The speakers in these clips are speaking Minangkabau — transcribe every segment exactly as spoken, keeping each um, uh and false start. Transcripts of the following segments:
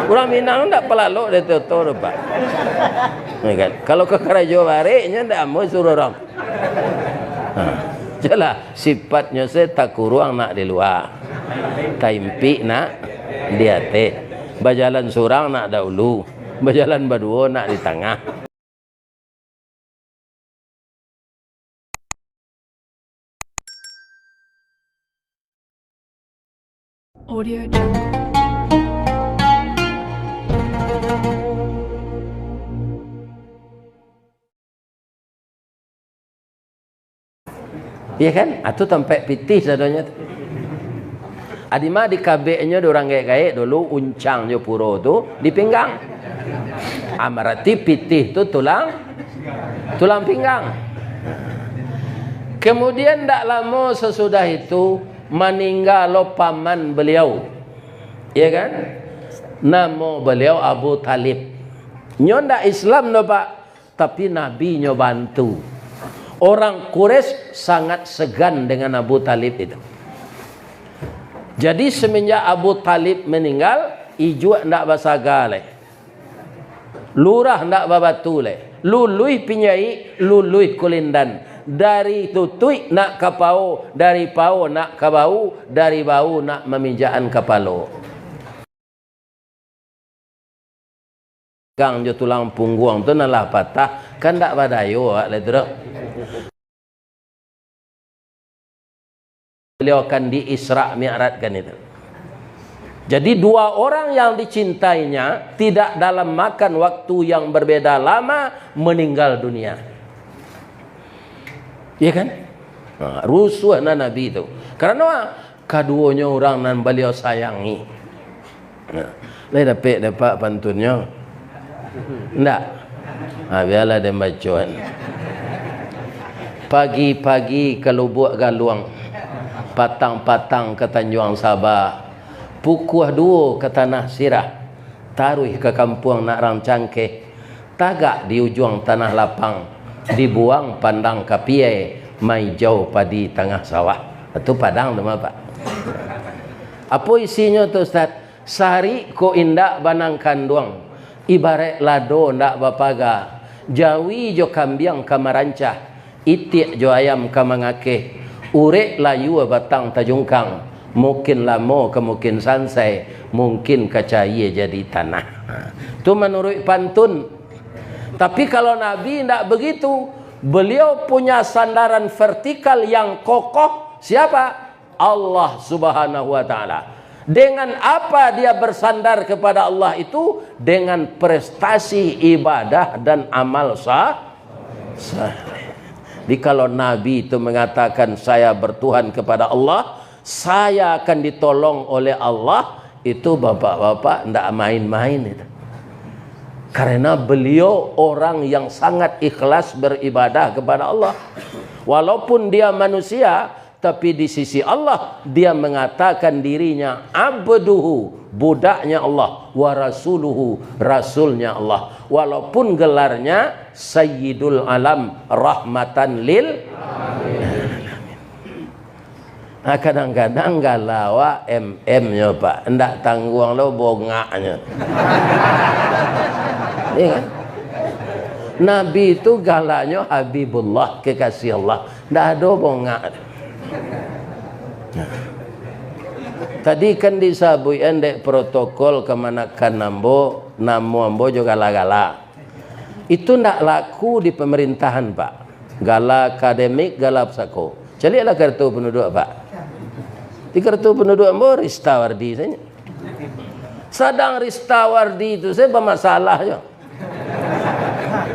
Urang Minang ndak palalok dari toto tu, Pak. Ya kan? Kalau ka karajo barek, nyo ndak amuah suruah urang. Ha. Jelas, sifatnyo se takuruang nak di lua, taimpik nak di ateh, bajalan surang nak daulu, bajalan baduo nak di tangah. Audio Jungle. Iya kan? Ah, tu tampek pitih sadonyo tu. Adi mah dikabeknyo di urang gaek-gaek dulu, uncang jo puro tu di pinggang. Ah, berarti pitih tu tulang, tulang pinggang. Kemudian ndak lamo sasudah itu, maningga lo paman beliau. Iya kan? Namo beliau Abu Talib. Nyo ndak Islam doh, Pak. Tapi Nabi nyo bantu. Orang Quraisy sangat segan dengan Abu Talib itu. Jadi, semenjak Abu Talib meninggal, ijuak ndak basaga lai. Lurah ndak babatu lai. Luluih pinjaik, luluih kulindan. Dari tutuik nak ka pao, dari pao nak ka bau, dari bau nak maminjakan kapalo. Gang jo tulang pungguang tu nan lah patah, kan ndak badayo awak lai tu doh. Beliau akan di-Isra Mi'rajkan itu. Jadi, dua orang yang dicintainya tidak dalam makan waktu yang berbeda lama meninggal dunia. Iya kan? Ha, rusuah nan Nabi tu. Karano kaduonyo urang nan baliau sayangi. Nah, lai dapek dek Apak pantunnyo? Ndak? Ha, bialah den bacoan. Pagi-pagi ka Lubuak Galuang, patang-patang ka Tanjuang Saba, pukua duo ka Tanah Sirah, taruih ka kampuang Nak Rang Cangkeh, tagak di ujuang Tanah Lapang, dibuang pandang ka Piai, maijau padi tangah sawah. Tu Padang tu mah, Pak. Apo isinyo tu, Ustaz? Sarik ko indak banang kanduang, ibaraik lado ndak bapaga, jawi jo kambiang ka marancah, itiak jo ayam ka mangakeh, urek layua batang tajungkang, mungkin lamo ka mungkin sansai, mungkin ka caia jadi tanah. Ha, tu manuruik pantun. Tapi kalau Nabi ndak begitu, beliau punya sandaran vertikal yang kokoh. Siapa? Allah Subhanahu wa Ta'ala. Dengan apa dia bersandar kepada Allah itu? Dengan prestasi ibadah dan amal sa-, saleh. Jadi, kalau Nabi itu mengatakan, "Saya bertuhan kepada Allah, saya akan ditolong oleh Allah," itu, bapak-bapak, ndak main-main itu. Karena beliau orang yang sangat ikhlas beribadah kepada Allah. Walaupun dia manusia, tapi di sisi Allah, dia mengatakan dirinya abduhu, budaknya Allah, wa rasuluhu, rasulnya Allah. Walaupun gelarnya Sayyidul Alam, rahmatan lil alamin. Nah, kadang-kadang gala awak M M nyo, Pak. Ndak tangguang lo bongaknyo. Iya kan? Nabi tu galanyo Habibullah, kekasih Allah. Ndak ado bongak. Tadi kan disabuikan dek protokol kamanakan ambo, namo ambo jo gala-gala. Itu ndak laku di pemerintahan, Pak. Gala akademik, gala pusako. Caliaklah kartu penduduk, Pak. Di kartu penduduk ambo Ristawardi sajo. Sadang Ristawardi tu sajo bamasalah jo.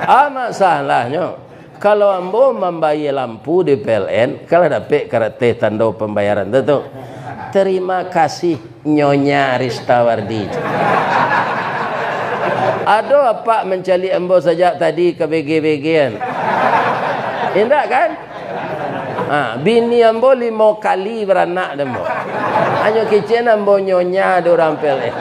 Ah, masalahnyo, kalau ambo mambayia lampu di P L N, kalau dapek karateh tando pambayaran tu, tu, "Terima kasih, Nyonya Ristawardi." Ado apak mancaliak ambo sajak tadi ka bege-begean? Indak kan? Ha, bini ambo limo kali baranak dek ambo. Hanyo kecek ambo nyonya dek urang P L N.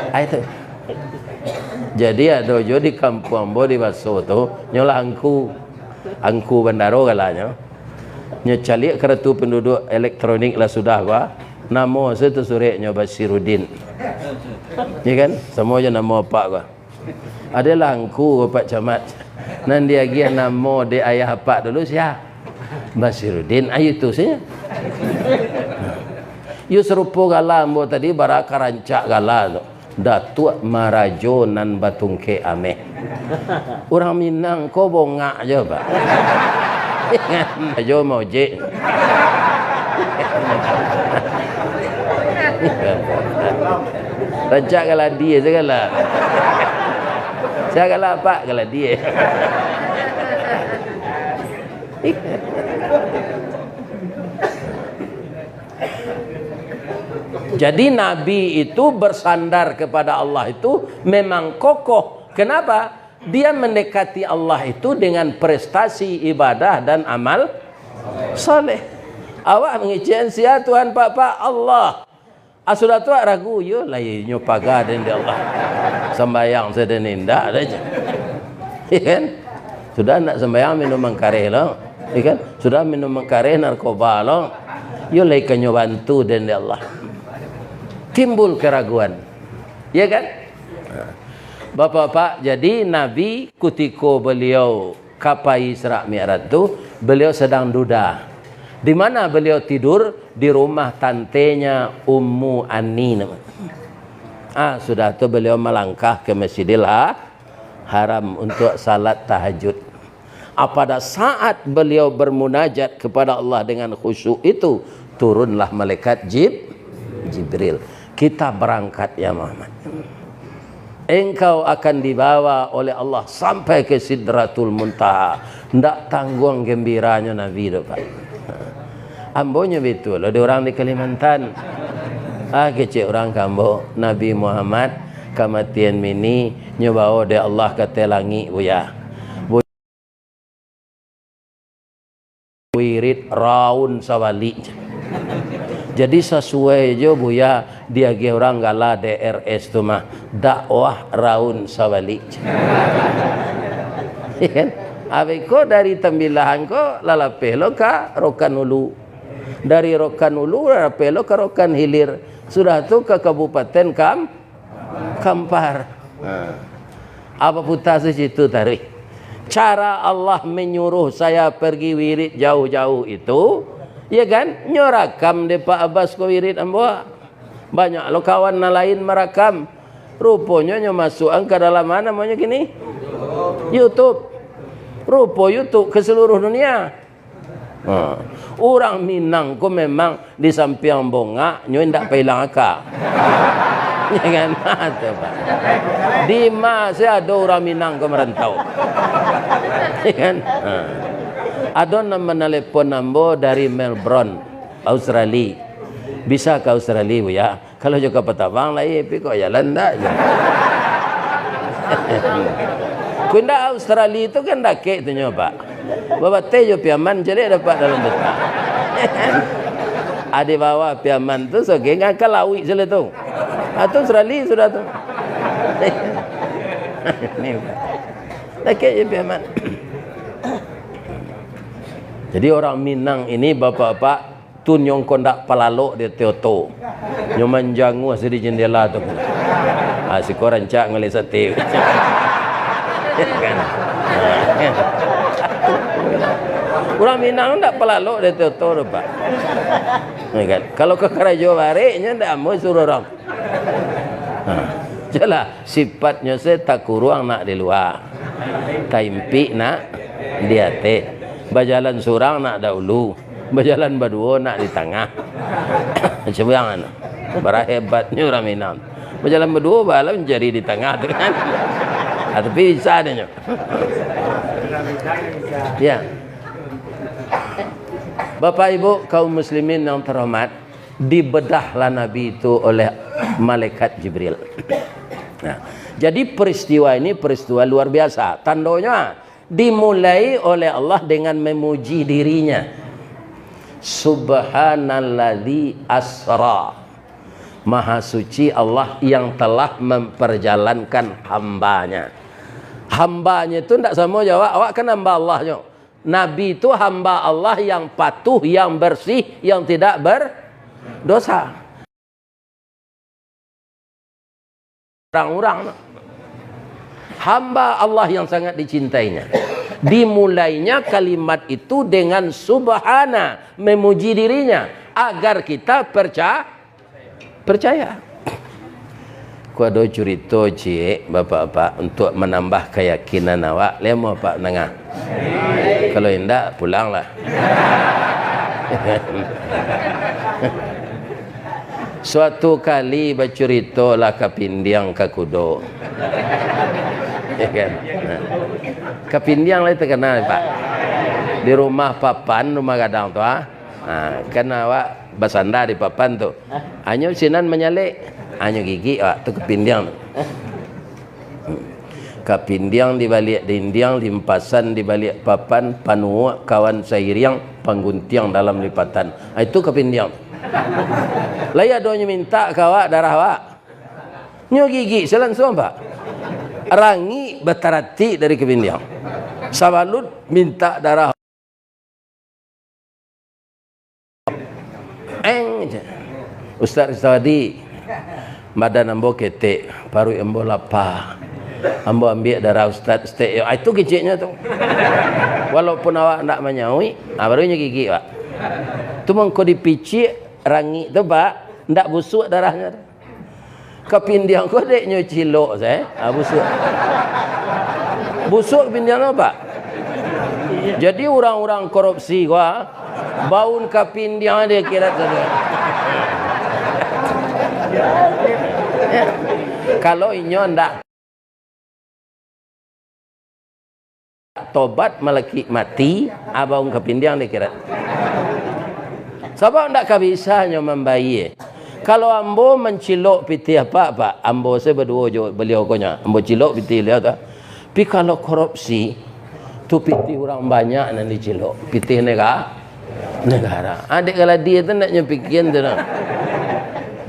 Ai tu. Jadi ado juo di kampuang ambo di Baso tu, nyo lah angku. Angku Bandaro galanyo. Nyo caliak kartu penduduk elektronik lah sudah ko, namo se tu sureknyo Basiruddin. Ya kan? Samo jo namo apak ko. Adalah angku Pak Camat. Nan diagiah namo dek ayah apak dulu sia? Basiruddin. Ayo tu saja. Yo sarupo gala ambo tadi, bara ka rancak gala tu. Datuak Marajo nan batungkek ameh. Urang Minang ko bongak jo, Pak. Marajo maojek. Rancak galadi sagala. Sia gala apak galadi. Jadi Nabi itu bersandar kepada Allah itu memang kokoh. Kenapa? Dia mendekati Allah itu dengan prestasi ibadah dan amal saleh. Awak mangecek sia Tuhan, Pak, Pak? Allah. Ah, sudah tu awak ragu, yo lah, inyo paga den dek Allah. Sambayang se den indak dah je. Ya kan? Sudah ndak sambayang, minum mangkareh lo. Ya kan? Sudah minum mangkareh, narkoba lo. Yo lah, ikannyo bantu den dek Allah. Timbul keraguan. Ya kan? Bapak-bapak, jadi Nabi kutiko beliau ka pai Isra Mi'raj tu, beliau sedang duda. Di mana beliau tidur? Di rumah tantenya Ummu Ani nama. Ah, sudah tu beliau melangkah ke Masjidil Ha-, Haram untuk salat tahajud. Ah, pada saat beliau bermunajat kepada Allah dengan khusyuk itu, turunlah malaikat Jib-, Jibril. "Kita berangkat, ya Muhammad. Engkau akan dibawa oleh Allah sampai ke Sidratul Muntaha." Ndak tangguang gembiranyo Nabi tu, Pak. Ambo nyo bitu lo di urang di Kalimantan. Ah, kecek urang ka ambo, Nabi Muhammad kamatian mini, nyo bawo dek Allah ka ateh langik, Buya. Wirid raun sabalik. Jadi sasuai jo Buya diagiah urang gala D R S tu mah, dakwah raun sabalik. Ya kan? Abih ko dari Tambilahan ko lalapeh lo ka Rokan Ulu. Dari Rokan Ulu lalapeh lo ka Rokan Hilir. Sudah tu ka Kabupaten Kam-, Kampar. Ha. Apa putar situ taruih? Cara Allah menyuruh saya pergi wirid jauh-jauh itu, ya kan? Nyo rakam dek Pak Abbas ko wirid ambo. Banyak lo kawan nan lain marakam. Ruponyo nyo masuakan ka dalam, ma namonyo kini? YouTube. Rupo YouTube ke seluruh dunia. Ha. Urang Minang ko memang di sampiang bongak, nyo indak pailang aka. Ya kan? Ha, tu, Pak. Di ma se ado urang Minang ko marantau. Ya kan? Ha. Ado nan manalepon ambo dari Melbourne, Australia. "Bisa ka Australia, Buya?" Kalau jo kapal tabang lai, pi kok jalan ndak jo. Ko indak, Australia tu kan dakek tu nyo, Pak. Babateh jo Piaman, caliak dapek dalam peta. Ah, di bawah Piaman tu, soge ngangka lauik sale tu. Ah, tu Australia sudah tu. Ni, Pak. Dakek jo Piaman. Jadi, orang Minang ini, bapak-bapak, tu nyo ko ndak palalok di ateh oto. Nyo manjanguah se di jendela tu. Ah, siko rancak ngalih sate. Kan? Urang Minang ndak palalok di ateh oto tu, Pak. Ya kan? Kalau ka karajo barek, nyo ndak amuah suruah urang. Ha, jelah, sifatnyo se takuruang nak di lua, taimpik nak di ateh, bajalan surang nak daulu, bajalan baduo nak di tangah. Cubo bayangkan, bara hebatnyo urang Minang. Bajalan baduo, baa lah mancari di tangah tu kan. Ha, tapi bisa dek nyo. Ya. Bapak Ibu kaum muslimin yang terhormat, dibedahlah Nabi itu oleh malaikat Jibril. Nah, jadi peristiwa ini peristiwa luar biasa. Tandonyo, dimulai oleh Allah dengan memuji dirinya. "Subhanalladzi asra." Maha suci Allah yang telah memperjalankan hambanya. Hambanya itu ndak samo jo awak. Awak kan hamba Allah nyo. Nabi itu hamba Allah yang patuh, yang bersih, yang tidak berdosa. Orang-orang, hamba Allah yang sangat dicintainya. Dimulainya kalimat itu dengan subhana, memuji dirinya, agar kita perca-, percaya. Ku ado curito ciek, bapak-bapak, untuk manambah kayakinan awak, lemo apak mandanga. Kalau indak, pulanglah. Suatu kali bacuritolah kapindiang ka kudo. Ya kan? Nah. Kapindiang lai takana, Pak. Di rumah papan, rumah gadang tu, ah. Ha, kan awak basanda di papan tu. Hanyo sinan manyalek, hanyo gigik awak tu kapindiang tu. Kapindiang di baliak dindiang, limpasan di baliak papan, panuak kawan sairiang, pangguntiang dalam lipatan. Ha, itu kapindiang tu. Lai adonyo mintak ka awak darah awak. Nyo gigik salansuang, Pak. Rangik bataratik dari kapindiang. Sabalut mintak darah. Eng, cak. Ustaz Rizawadi, badan ambo ketek, paruik ambo lapa. Ambo ambiak darah Ustaz, Ustaz, yo, ah, itu keceknyo tu. Walaupun awak ndak manyauik, ah, baru nyo gigik, Pak. Tu mangko dipicik rangik tu, Pak, ndak busuak darahnyo tu. Kapindiang ko dek nyo cilok sae. Ha, busuak. Busuak kapindiang tu, Pak. Jadi urang-urang korupsi ko, ha, baun kapindiang di akhirat sajo. Kalau inyo ndak tobat malakik mati, abang kapindiang di akhirat. Sabab ndak ka bisa nyo mambayie. Kalau ambo mancilok pitih apak, Pak, ambo se baduo jo baliau ko nyo. Ambo cilok pitih baliau tu. Tapi kalau korupsi, tu pitih urang banyak nan dicilok. Pitih nega-, negara. Adik kaladi tu ndak nyo pikian tu nah.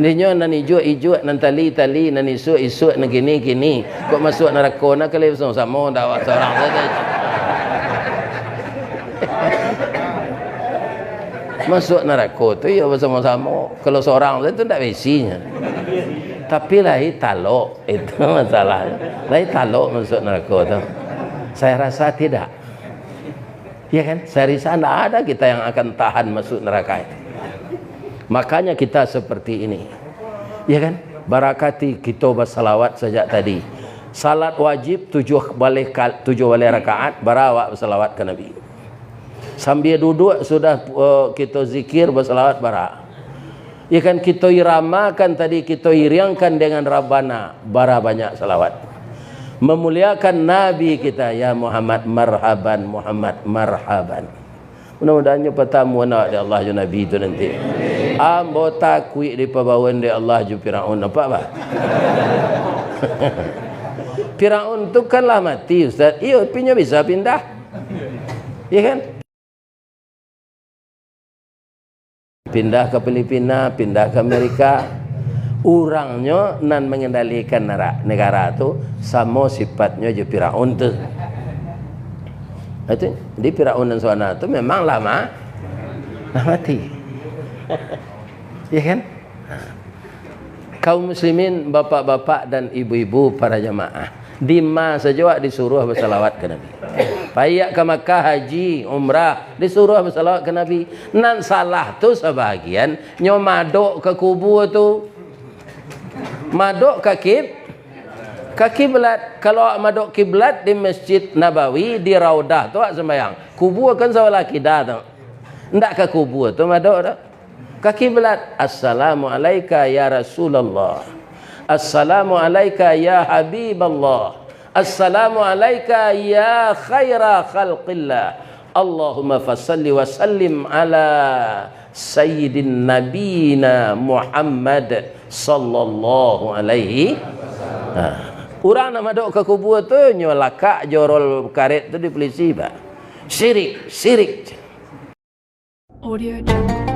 Dinyo nan ijuak-ijuak, nan tali-tali, nan isuak-isuak, nan kini-kini. Kok masuak narako, nak kali basamo-samo, ndak awak sorang sajo. Masuak narako tu, iyo, basamo-samo. Kalau sorang sajo tu ndak besinyo. Tapi lai talok, itu masalah. Lai talok masuak narako tu. Saya rasa tidak. Ya kan? Saya rasa ndak ada kita yang akan tahan masuk neraka itu. Makanya kita seperti ini. Ya kan? Barakati kito basalawat sajak tadi. Salat wajib tujuh baleh kal-, tujuh baleh rakaat, bara awak basalawat ka Nabi. Sambia duduak sudah, eh, kito zikir basalawat bara. Ya kan, kito iramakan tadi, kito iriangkan dengan Rabbana, bara banyak salawat. Memuliakan Nabi kita, "Ya Muhammad, marhaban, Muhammad, marhaban." Mudah-mudahan nyo patamuan awak dek Allah jo Nabi tu nanti. Ambo takuik dipabawaan dek Allah jo Firaun, nampak bah? Firaun tu kan lah mati, Ustaz. Iyo, tapi nyo bisa pindah. Ya kan? Pindah ka Filipina, pindah ka Amerika. Urangnyo nan mangendalikan nara-, negara tu samo sipatnyo jo Firaun tu. Itu, jadi Firaun nan sana tu memang lah ma-, lah mati. Ya kan? Kaum muslimin, bapak-bapak dan ibu-ibu, para jamaah, dima sajo awak disuruah basalawat ka Nabi. Pai ka Makkah haji, umrah, disuruah basalawat ka Nabi. Nan salah tu sabahagian nyo madok ka kubua tu. Madok ka kib-, ka kiblat. Kalau awak madok kiblat di Masjid Nabawi, di Raudah tu awak sambayang. Kubua kan sabalah kida tu. Ndak ka kubua tu madok tu. Ka kiblat. "Assalamu alaika ya Rasulullah. Assalamu alaika ya Habiballah. Assalamu alaika ya khaira khalqillah. Allahumma fasalli wa sallim ala sayyidin nabiyina Muhammad sallallahu alaihi." Ha. Urang nak madok ka kubua tu, nyo lakak jorol karet tu di polisi, bah. Sirik, sirik. Audio Jungle.